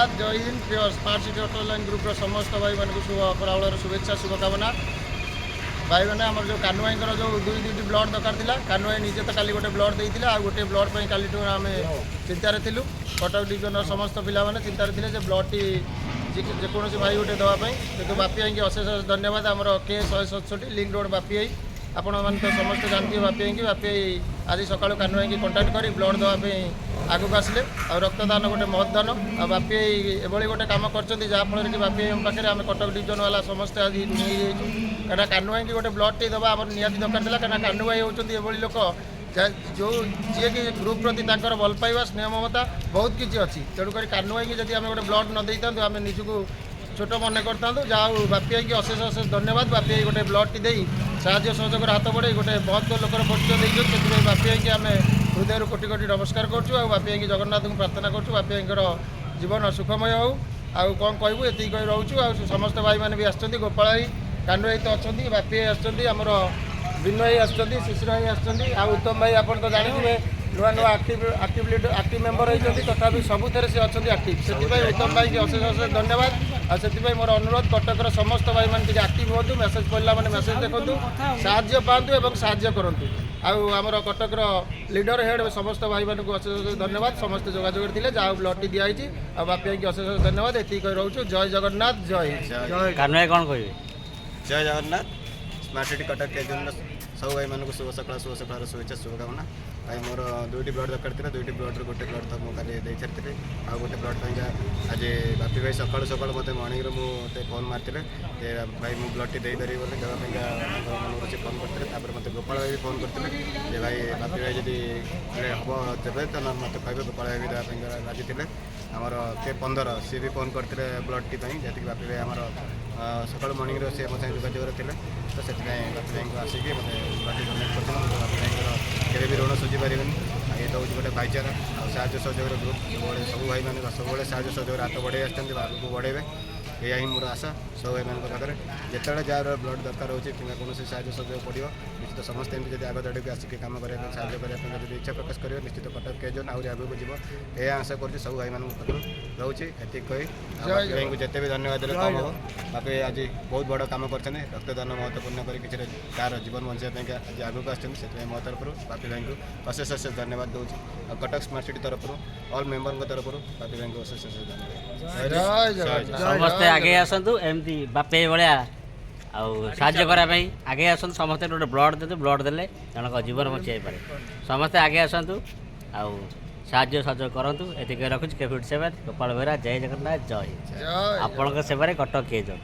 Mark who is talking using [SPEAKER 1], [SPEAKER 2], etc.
[SPEAKER 1] ଜଗନ୍ନାଥ, ଜୟ ହିନ୍ଦ। ପ୍ରିୟ smart city auto line ଗ୍ରୁପ୍ର ସମସ୍ତ ଭାଇମାନଙ୍କୁ ଶୁଭ ଅପରାହ୍ନର ଶୁଭେଚ୍ଛା, ଶୁଭକାମନା। ଭାଇମାନେ, ଆମର ଯେଉଁ କାହ୍ନୁ ଭାଇଙ୍କର ଯେଉଁ ଦୁଇ ଦୁଇଟି ବ୍ଲଡ଼ ଦରକାର ଥିଲା, କାହ୍ନୁ ଭାଇ ନିଜେ ତ କାଲି ଗୋଟେ ବ୍ଲଡ଼ ଦେଇଥିଲେ। ଆଉ ଗୋଟିଏ ବ୍ଲଡ଼ ପାଇଁ କାଲିଠୁ ଆମେ ଚିନ୍ତାରେ ଥିଲୁ। କଟକ ଡିଭିଜନର ସମସ୍ତ ପିଲାମାନେ ଚିନ୍ତାରେ ଥିଲେ ଯେ ବ୍ଲଡ଼ଟି ଯେକୌଣସି ଭାଇ ଗୋଟେ ଦେବା ପାଇଁ। କିନ୍ତୁ ବାପି ଭାଇକି ଅଶେଷ ଅଶେଷ ଧନ୍ୟବାଦ। ଆମର କେ 167, ଲିଙ୍କ ରୋଡ଼ ବାପି ଭାଇ, ଆପଣମାନେ ତ ସମସ୍ତେ ଜାଣିଥିବେ ବାପି ଭାଇକି। ବାପି ଭାଇ ଆଜି ସକାଳୁ କାହ୍ନୁ ଭାଇକି କଣ୍ଟାକ୍ଟ କରି ବ୍ଲଡ଼ ଦେବା ପାଇଁ ଆଗକୁ ଆସିଲେ। ଆଉ ରକ୍ତଦାନ ଗୋଟେ ମହତ୍ ଦାନ। ଆଉ ବାପି ଭାଇ ଏଭଳି ଗୋଟେ କାମ କରିଛନ୍ତି, ଯାହାଫଳରେ କି ବାପି ଭାଇଙ୍କ ପାଖରେ ଆମେ କଟକ ଡିଭିଜନ ବାଲା ସମସ୍ତେ ଆଜି ଋଣୀ ହେଇଯାଇଛୁ। କାହିଁକିନା କାହ୍ନୁ ଭାଇକି ଗୋଟେ ବ୍ଲଡ଼ଟି ଦେବା ଆମର ନିହାତି ଦରକାର ଥିଲା। କାହିଁକିନା କାହ୍ନୁ ଭାଇ ହେଉଛନ୍ତି ଏଭଳି ଲୋକ ଯେଉଁ ଯିଏକି ଗ୍ରୁପ୍ ପ୍ରତି ତାଙ୍କର ଭଲ ପାଇବା, ସ୍ନେହ, ମମତା ବହୁତ କିଛି ଅଛି। ତେଣୁକରି କାହ୍ନୁ ଭାଇକି ଯଦି ଆମେ ଗୋଟେ ବ୍ଲଡ଼ ନ ଦେଇଥାନ୍ତୁ, ଆମେ ନିଜକୁ ଛୋଟ ମନେ କରିଥାନ୍ତୁ। ଯାହା ହଉ, ବାପି ଭାଇକି ଅଶେଷ ଅଶେଷ ଧନ୍ୟବାଦ। ବାପି ଭାଇ ଗୋଟେ ବ୍ଲଡ଼ଟି ଦେଇ ସାହାଯ୍ୟ ସହଯୋଗର ହାତ ବଢ଼େଇ ଗୋଟେ ମହତ୍ଵ ଲୋକର ପରିଚୟ ଦେଇଛନ୍ତି। ସେଥିପାଇଁ ବାପି ଭାଇକି ଆମେ ହୃଦୟରୁ କୋଟି କୋଟି ନମସ୍କାର କରୁଛୁ। ଆଉ ବାପି ଭାଇକି ଜଗନ୍ନାଥଙ୍କୁ ପ୍ରାର୍ଥନା କରୁଛୁ, ବାପି ଭାଇଙ୍କର ଜୀବନ ସୁଖମୟ ହେଉ। ଆଉ କ'ଣ କହିବୁ, ଏତିକି କହି ରହୁଛୁ। ଆଉ ସମସ୍ତ ଭାଇମାନେ ବି ଆସିଛନ୍ତି। ଗୋପାଳ ଭାଇ, କାହ୍ନୁ ଭାଇ ତ ଅଛନ୍ତି, ବାପି ଭାଇ ଆସିଛନ୍ତି, ଆମର ବିନୁ ଭାଇ ଆସିଛନ୍ତି, ଶିଶିର ଭାଇ ଆସିଛନ୍ତି। ଆଉ ଉତ୍ତମ ଭାଇ ଆପଣ ତ ଜାଣିଥିବେ, ନୂଆ ନୂଆ ଆକ୍ଟିଭ ଲିଡର, ଆକ୍ଟିଭ ମେମ୍ବର ହେଇଛନ୍ତି, ତଥାପି ସବୁଥିରେ ସେ ଅଛନ୍ତି ଆକ୍ଟିଭ। ସେଥିପାଇଁ ଉତ୍ତମ ଭାଇକି ଅଶେଷ ଅଶେଷ ଧନ୍ୟବାଦ। ଆଉ ସେଥିପାଇଁ ମୋର ଅନୁରୋଧ, କଟକର ସମସ୍ତ ଭାଇମାନେ ଟିକେ ଆକ୍ଟିଭ ହୁଅନ୍ତୁ। ମେସେଜ ପଡ଼ିଲା ମାନେ ମେସେଜ ଦେଖନ୍ତୁ, ସାହାଯ୍ୟ ପାଆନ୍ତୁ ଏବଂ ସାହାଯ୍ୟ କରନ୍ତୁ। ଆଉ ଆମର କଟକର ଲିଡର, ହେଡ୍ ସମସ୍ତ ଭାଇମାନଙ୍କୁ ଅଶେଷ ଅଶେଷ ଧନ୍ୟବାଦ। ସମସ୍ତେ ଯୋଗାଯୋଗରେ ଥିଲେ, ଯାହା ହଉ ବ୍ଲଡ଼ଟି ଦିଆହେଇଛି। ଆଉ ବାପି ଭାଇକି ଅଶେଷ ଅଶେଷ ଧନ୍ୟବାଦ। ଏତିକି କହି ରହୁଛୁ। ଜୟ ଜଗନ୍ନାଥ, ଜୟ ହିନ୍ଦ।
[SPEAKER 2] କାହ୍ନୁ ଭାଇ, କ'ଣ କହିବେ?
[SPEAKER 3] ଜୟ ଜଗନ୍ନାଥ। ସ୍ମାର୍ଟ ସିଟି କଟକ କେ ଜୋନ୍ର ସବୁ ଭାଇମାନଙ୍କୁ ଶୁଭ ସକାଳ, ଶୁଭ ସକାଳର ଶୁଭେଚ୍ଛା, ଶୁଭକାମନା। ଭାଇ, ମୋର ଦୁଇଟି ବ୍ଲଡ଼ ଦରକାର ଥିଲା। ଦୁଇଟି ବ୍ଲଡ଼ରୁ ଗୋଟେ ବ୍ଲଡ଼ ତ ମୁଁ କାଲି ଦେଇ ସାରିଥିଲି। ଆଉ ଗୋଟେ ବ୍ଲଡ଼ ପାଇଁକା ଆଜି ବାପି ଭାଇ ସକାଳୁ ସକାଳୁ ମୋତେ ମର୍ଣ୍ଣିଂରୁ ମୁଁ ମୋତେ ଫୋନ୍ ମାରିଥିଲେ ଯେ ଭାଇ, ମୁଁ ବ୍ଲଡ଼ଟି ଦେଇପାରିବି ବୋଲି। ଦେବା ପାଇଁକା ତାଙ୍କର ମନରୁ ସେ ଫୋନ୍ କରିଥିଲେ। ତାପରେ ମୋତେ ଗୋପାଳ ଭାଇ ବି ଫୋନ୍ କରିଥିଲେ ଯେ ଭାଇ, ବାପି ଭାଇ ଯଦି ହେବ ଦେବେ ତ ନହେଲେ ମୋତେ କହିବେ। ଗୋପାଳ ଭାଇ ବି ଦେବା ପାଇଁକା ରାଜି ଥିଲେ। ଆମର କେ 15, ସିଏ ବି ଫୋନ୍ କରିଥିଲେ ବ୍ଲଡ଼ଟି ପାଇଁ। ଯେତିକି ବାପି ଭାଇ ଆମର ସକାଳୁ ମର୍ଣ୍ଣିଂରୁ ସିଏ ମୋ ସାଙ୍ଗେ ଯୋଗାଯୋଗରେ ଥିଲେ, ତ ସେଥିପାଇଁ ବାପି ଭାଇଙ୍କୁ ଆସିକି ମୋତେ ବ୍ଲଡ଼ଟି ଡୋନେଟ୍ କରିଛନ୍ତି। ମୁଁ ତ ବାପି ଭାଇଙ୍କର କେବେ ବି ଋଣ ସୁଝି ପାରିବିନି। ଆଉ ଏ ତ ହେଉଛି ଗୋଟେ ଭାଇଚାରା ଆଉ ସାହାଯ୍ୟ ସହଯୋଗର ଗ୍ରୁପ୍। ସବୁବେଳେ ସବୁ ଭାଇମାନେ ସବୁବେଳେ ସାହାଯ୍ୟ ସହଯୋଗର ହାତ ବଢ଼େଇ ଆସିଛନ୍ତି ବା ଆଗକୁ ବଢ଼େଇବେ, ଏଇଆ ହିଁ ମୋର ଆଶା ସବୁ ଭାଇମାନଙ୍କ ପାଖରେ। ଯେତେବେଳେ ଯାହାର ବ୍ଲଡ଼ ଦରକାର ହେଉଛି କିମ୍ବା କୌଣସି ସାହାଯ୍ୟ ସହଯୋଗ ପଡ଼ିବ, ନିଶ୍ଚିତ ସମସ୍ତେ ଏମିତି ଯଦି ଆଗ ଧାଡ଼ିକୁ ଆସିକି କାମ କରିବା ପାଇଁ, ସାହାଯ୍ୟ କରିବା ପାଇଁ ଯଦି ଇଚ୍ଛା ପ୍ରକାଶ କରିବେ, ନିଶ୍ଚିତ କଟକ କେ ଜୋନ୍ ଆହୁରି ଆଗକୁ ଯିବ, ଏହା ଆଶା କରୁଛି ସବୁ ଭାଇମାନଙ୍କ ପାଖରୁ ରହୁଛି। ଏତିକି କହି ଆଉ ବାପି ଭାଇଙ୍କୁ ଯେତେ ବି ଧନ୍ୟବାଦ ଦେଲେ କମ୍ ହେବ। ବାପି ଆଜି ବହୁତ ବଡ଼ କାମ କରିଛନ୍ତି। ରକ୍ତଦାନ ମହତ୍ୱପୂର୍ଣ୍ଣ କରି କିଛି କାହାର ଜୀବନ ବଞ୍ଚାଇବା ପାଇଁକା ଆଜି ଆଗକୁ ଆସିଛନ୍ତି। ସେଥିପାଇଁ ମୋ ତରଫରୁ ବାପି ଭାଇଙ୍କୁ ଅଶେଷ ଅଶେଷ ଧନ୍ୟବାଦ ଦେଉଛି। ଆଉ କଟକ ସ୍ମାର୍ଟ ସିଟି ତରଫରୁ, ଅଲ୍ ମେମ୍ବରଙ୍କ ତରଫରୁ ବାପି ଭାଇଙ୍କୁ ଅଶେଷ ଅଶେଷ ଧନ୍ୟବାଦ।
[SPEAKER 1] ଜୟ ଜଗନ୍ନାଥ।
[SPEAKER 2] ସମସ୍ତେ ଆଗେଇ ଆସନ୍ତୁ, ଏମିତି ବାପି ଭଳିଆ ଆଉ ସାହାଯ୍ୟ କରିବା ପାଇଁ ଆଗେଇ ଆସନ୍ତୁ। ସମସ୍ତେ ଗୋଟେ ବ୍ଲଡ଼ ଦିଅନ୍ତୁ। ବ୍ଲଡ଼ ଦେଲେ ଜଣଙ୍କ ଜୀବନ ବଞ୍ଚି ଯାଇପାରେ। ସମସ୍ତେ ଆଗେଇ ଆସନ୍ତୁ ଆଉ ସାହାଯ୍ୟ ସହଯୋଗ କରନ୍ତୁ। ଏତିକି ରଖୁଛି। କେ 57, ଗୋପାଳ ବେହେରା। ଜୟ ଜଗନ୍ନାଥ, ଜୟ ହିନ୍ଦ।
[SPEAKER 1] ଜୟ
[SPEAKER 2] ଆପଣଙ୍କ ସେବାରେ କଟକ କେ ଜୋନ୍।